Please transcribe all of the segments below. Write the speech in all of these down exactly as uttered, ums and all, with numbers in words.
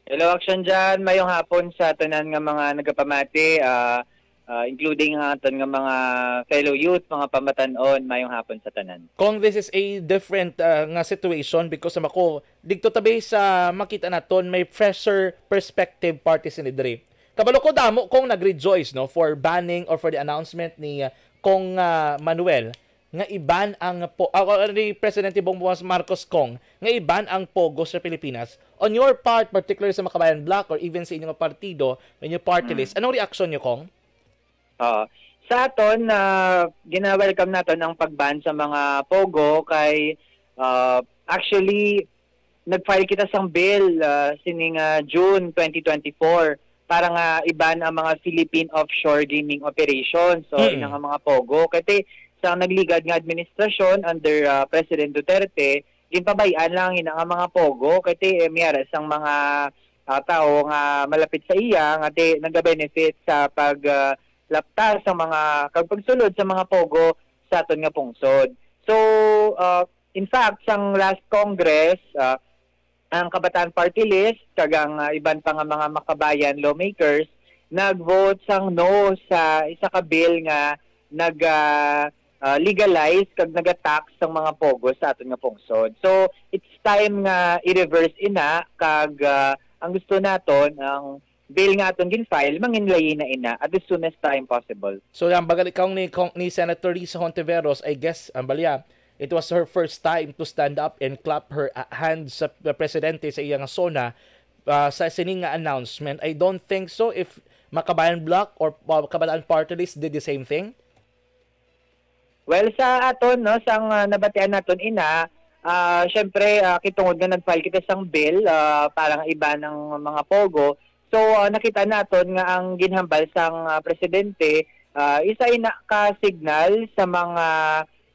Hello, Action Jan. Mayong hapon sa tanan nga mga nagapamati, ah, ah, including ang aton nga mga fellow youth, mga pamatan-on. Mayong hapon sa tanan. Kong, this is a different, ah, nga situation because sa mako, digto tabi sa makita naton, may fresher perspective party sini diri. Kabalo ko damo kong nag-rejoice, no, for banning or for the announcement ni, ah, Kong, ah, Manuel nga iban ang po, ah, ah, ni Presidente Bongbong Marcos, Kong, nga iban ang Pogo sa Pilipinas. On your part, particularly sa Makabayan Bloc or even sa inyong partido, inyong party Mm. list, anong reaksyon niyo, Kong? Ah, sa aton, ah, gina-welcome naton ang pag-ban sa mga Pogo kay, ah, actually, nag-file kita sang bill, ah, sining, ah, June twenty twenty-four para nga iban ang mga Philippine offshore gaming operations. So, Mm. ina nga mga Pogo. Kay ti, sa nagligad nga administrasyon under, ah, President Duterte, ginpabay-an lang ina nga mga Pogo. Kay ti, eh, may ara sang mga, ah, tawo nga malapit sa iya, nga ti nagabenefit sa pag, ah, lapta sa mga, kag pagsulod sa mga Pogo sa aton nga pungsod. So, ah, in fact, sang last Congress, ah, ang Kabataan Party List kag ang, ah, iban pa nga mga Makabayan lawmakers nag-vote sang no sa isa ka bill nga nag, ah, ah, legalize kag nagatax sang mga Pogo sa aton nga pungsod. So, it's time nga i-reverse ina kag, ah, ang gusto naton, ang bill nga aton gin-file, manginlayi na ina at the soonest time possible. So, ang bagal ikaw ni Kong, ni Senator Risa Hontiveros, I guess, ang balya, it was her first time to stand up and clap her, uh, hands sa presidente sa iya nga SONA, uh, sa sining nga announcement. I don't think so if Makabayan Bloc or, uh, Kabataan Party List did the same thing. Well, sa aton, no, sang, ah, nabatian naton ina, ah, syempre, ah, kitungod nga nag-file kita sang bill, ah, para nga iban ang mga Pogo. So, ah, nakita naton nga ang ginhambal sang, ah, presidente, ah, isa ina ka signal sa mga,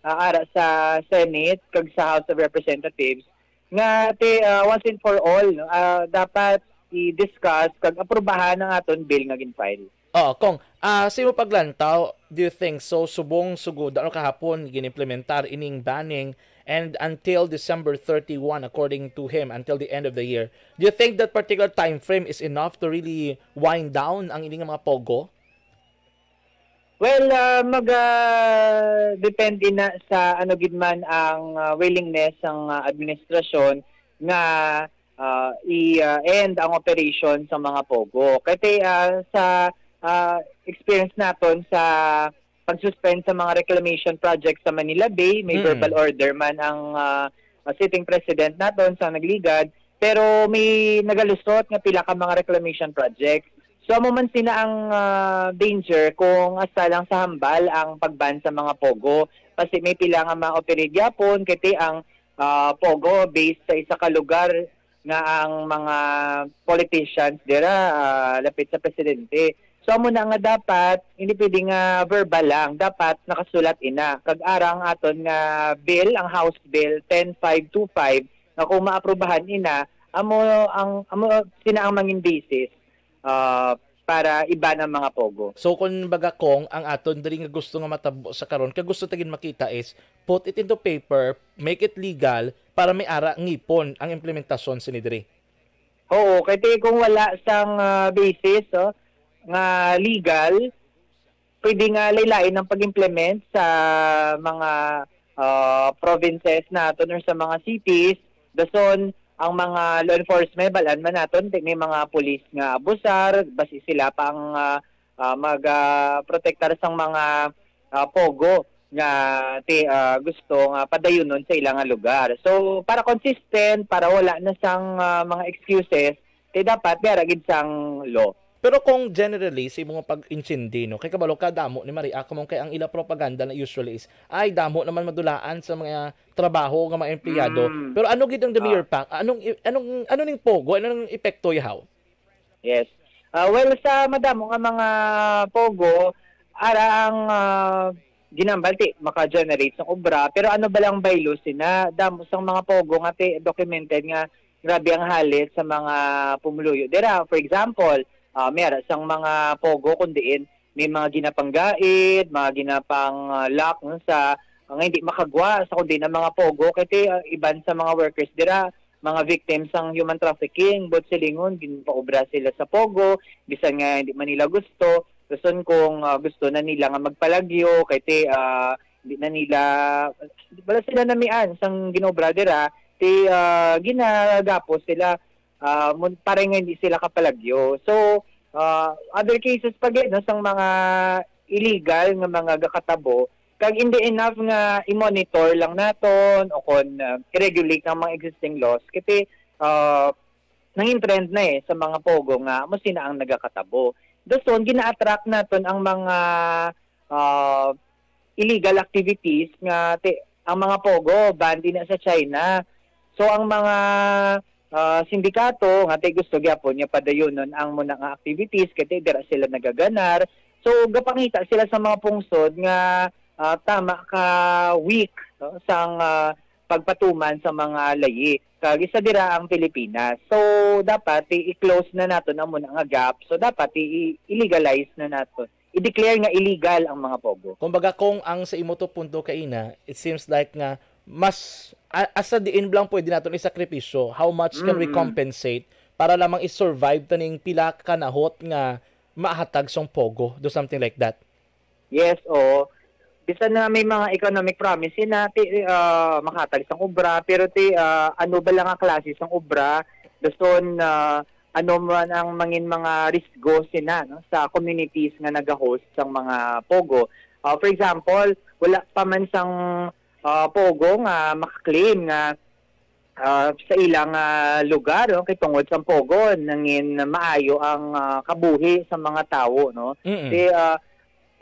ah, ara sa Senate kag sa House of Representatives nga ti, ah, once and for all, ah, dapat i-discuss kag aprubahan ang aton bill nga gin-file. Oo, Kong, ah, sa imo paglantaw, do you think so, subong sugod ano kahapon ginimplementar ining banning and until December thirty-one, according to him, until the end of the year, do you think that particular time frame is enough to really wind down ang ining mga pogo? Well, ah, mag, ah, depende na sa ano gid man ang, ah, willingness sang, ah, administrasyon nga, ah, i, ah, end ang operation sa mga pogo. Kay, ah, sa, ah, experience naton sa pag-suspend sa mga reclamation projects sa Manila Bay, may Mm. verbal order man ang, ah, ah, sitting president naton sa nagligad, pero may nagalusot nga pila ka mga reclamation projects. So, amo man sina ang, ah, danger kung hasta lang sa hambal ang pag-ban sa mga pogo. Kasi may pila nga ma-operate gyapon, kay ti ang, ah, pogo based sa isa ka lugar nga ang mga politicians dira, ah, lapit sa presidente. So, amo na nga dapat, hindi pwede nga verbal lang, dapat nakasulat ina. Kag ara ang aton nga bill, ang House Bill ten five two five, nga kung maaprubahan ina, amo ang, amo sina ang mangin basis, ah, para iban ang mga pogo. So, kung baga, Kong, ang aton diri nga gusto nga matabo sa karon, kag gusto ta gid makita is put it into paper, make it legal, para may ara ngipon ang implementasyon sini diri. Oo, kay ti kung wala sang, ah, basis, oh, nga legal, pwede nga laylain ang pag-implement sa mga, ah, provinces naton or sa mga cities. Dason, ang mga law enforcement, balaan man naton, ti may mga pulis nga abusar, basi sila pa ang, ah, ah, mag, ah, protektar sang mga, ah, pogo nga ti, ah, gusto nga padayunon sa ila nga lugar. So, para consistent, para wala na sang, ah, mga excuses, ti dapat may ara gid sang law. Pero kung generally, sa imong pag-intindi, no, kay kabalo ka, damo ni Maria, kamo kay ang ila propaganda na usually is, "Ay, damo naman madulaan sa mga trabaho nga mga empleyado." Mm. Pero ano gid ang the Ah. mere fact? Anong, anong, ano ning pogo? Ano nang epekto yahaw? Yes. Ah, well, sa madamo nga mga pogo, ara ang, ah, ginambal ti maka-generate sang obra, pero ano ba lang baylo sina? Damo sang mga pogo nga ti documented nga grabe ang halit sa mga pumuluyo dira. For example, ah, may ara sang mga pogo kun diin may mga ginapanggaid, mga ginapang, ah, lock, no, sa nga hindi makagwa sa kun diin ang mga pogo kay ti, ah, iban sa mga workers dira mga victims sang human trafficking, buot silingon, ginpaobra sila sa pogo, bisan nga hindi man nila gusto. Rason kung, ah, gusto na nila nga magpalagyo, kay ti, ah, hindi na nila, wala sila namian sang ginobra dira, ti, ah, ginagapos sila, ah, mun-, para nga hindi sila kapalagyo. So, ah, other cases pa gid, no, sang mga illegal nga mga gakatabo, kag hindi enough nga i-monitor lang naton o kon, ah, i-regulate ang mga existing laws. Kasi, ah, nangin trend na, eh, sa mga pogo nga amo sina ang nagakatabo. Dason, gina-attract naton ang mga, ah, illegal activities nga ti-, ang mga pogo, banned ina sa China. So, ang mga, ah, sindikato nga ti gusto gyapon nga padayonon ang muna nga activities, kay ti dira sila nagaganar. So, gapangita sila sa mga pungsod nga, ah, tama ka weak, no, sang, ah, pagpatuman sa mga layi. Kag isa dira ang Pilipinas. So, dapat i-, i-close na naton ang muna nga gap. So, dapat i-, i-, i-legalize na naton. I-declare nga illegal ang mga pogo. Kumbaga, kung ang sa imo to punto kaina, it seems like nga mas a-, asa diin lang pwede naton isakripisyo, how much can we Mm-mm. compensate para lamang i-survive taning pila ka kanahot nga mahatag sang pogo, do something like that? Yes, oo. Bisan na may mga economic promise, yun na, ti, ah, makatag sang obra, pero ti, ah, ano ba lang ang klase sang obra? Dason, ah, ano man ang mangin mga risgo sina, no, sa communities nga nag-host sang mga pogo? Ah, for example, wala pa man sang, ah, pogo nga makaklaim nga, ah, sa ilang, ah, lugar, no, kay tungod sang pogo, nangin maayo ang, ah, kabuhi sa mga tawo, no? Mm-mm. Ti, ah,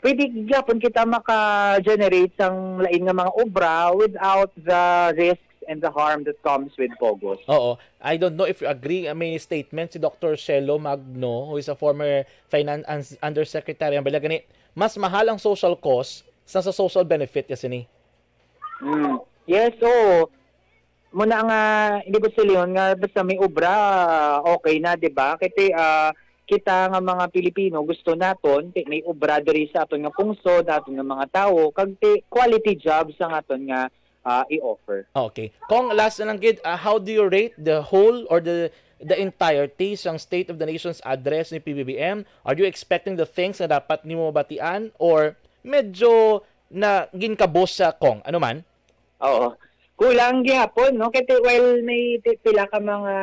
pwede gyapon kita maka-generate sang lain nga mga obra without the risks and the harm that comes with pogos. Oo. I don't know if you agree, uh, may statement si Doctor Shelo Magno, who is a former finance undersecretary, ang bala gani, mas mahal ang social cost sa, sa social benefit kasi ni. Mm. Yes, oo. Muna nga, hindi ba si Leon nga basta may obra, okay na, di ba? Kasi, ah, kita nga mga Pilipino, gusto naton, ti, may obra diri sa aton nga pungsod, aton nga mga tawo, kag ti, quality jobs ang aton nga, ah, i-offer. Okay. Kung last na lang gid, ah, how do you rate the whole or the the entirety sang State of the Nation's Address ni P B B M? Are you expecting the things na dapat nimo mabatian or medyo na ginkabos sa kong? Ano man? Oo. Kulang gihapon, no? Kay ti-, while may ti-, pila ka mga,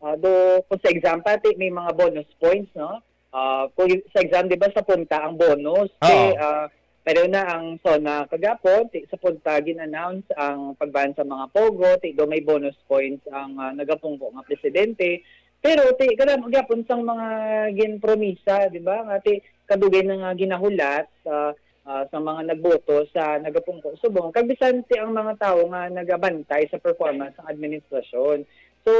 ah, do, kung sa exam pa, ti-, may mga bonus points, no? Ah, kung y-, sa exam, di ba, sa punta ang bonus? Oo. Ti, ah, pero na ang SONA kagapon, ti, sa punta gin-announce ang pagban sa mga pogo, ti, do may bonus points ang, ah, nagapungko nga presidente. Pero ti, kadamo gyapon sang mga ginpromisa, di ba? Nga ti, kadugay na nga ginahulat, ah, ah, sa mga nagboto sa nagapungko subong, kag bisan ti ang mga tawo nga nagabantay sa performance sang administrasyon. So,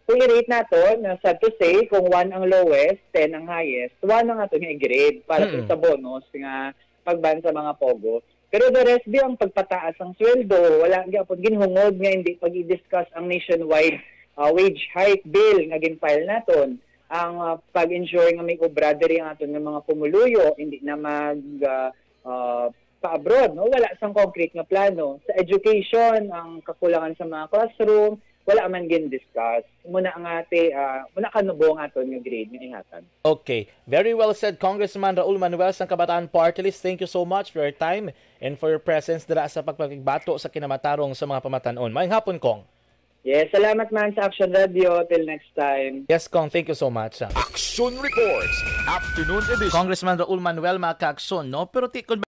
kung i-rate naton, na sad to say, kung one ang lowest, ten ang highest, one ang aton nga i-grade para Mm. sa bonus nga pagban sa mga pogo. Pero the rest, di ang pagpataas ang sweldo, wala gyapon ginhungod nga hindi pag-i-discuss ang nationwide, ah, wage hike bill nga gin-file naton. Ang, ah, pag-ensure nga may obra diri ang aton nga mga pumuluyo, hindi na mag, ah, ah, pa-abroad, no? Wala sang concrete nga plano. Sa education, ang kakulangan sa mga classroom, wala man gin-discuss. Muna nga ti, ah, muna kanubo ang aton nga grade nga ihatag. Okay. Very well said, Congressman Raul Manuel sang Kabataan Party List. Thank you so much for your time and for your presence dira sa pagpakigbato sa kinamatarong sa mga pamatan-on. Maayong hapon, Kong. Yes, salamat man sa Action Radio. Till next time. Yes, Kong. Thank you so much, ah. Action Reports, Afternoon Edition. Congressman Raul Manuel, mga ka-aksyon, no? Pero ti-, kung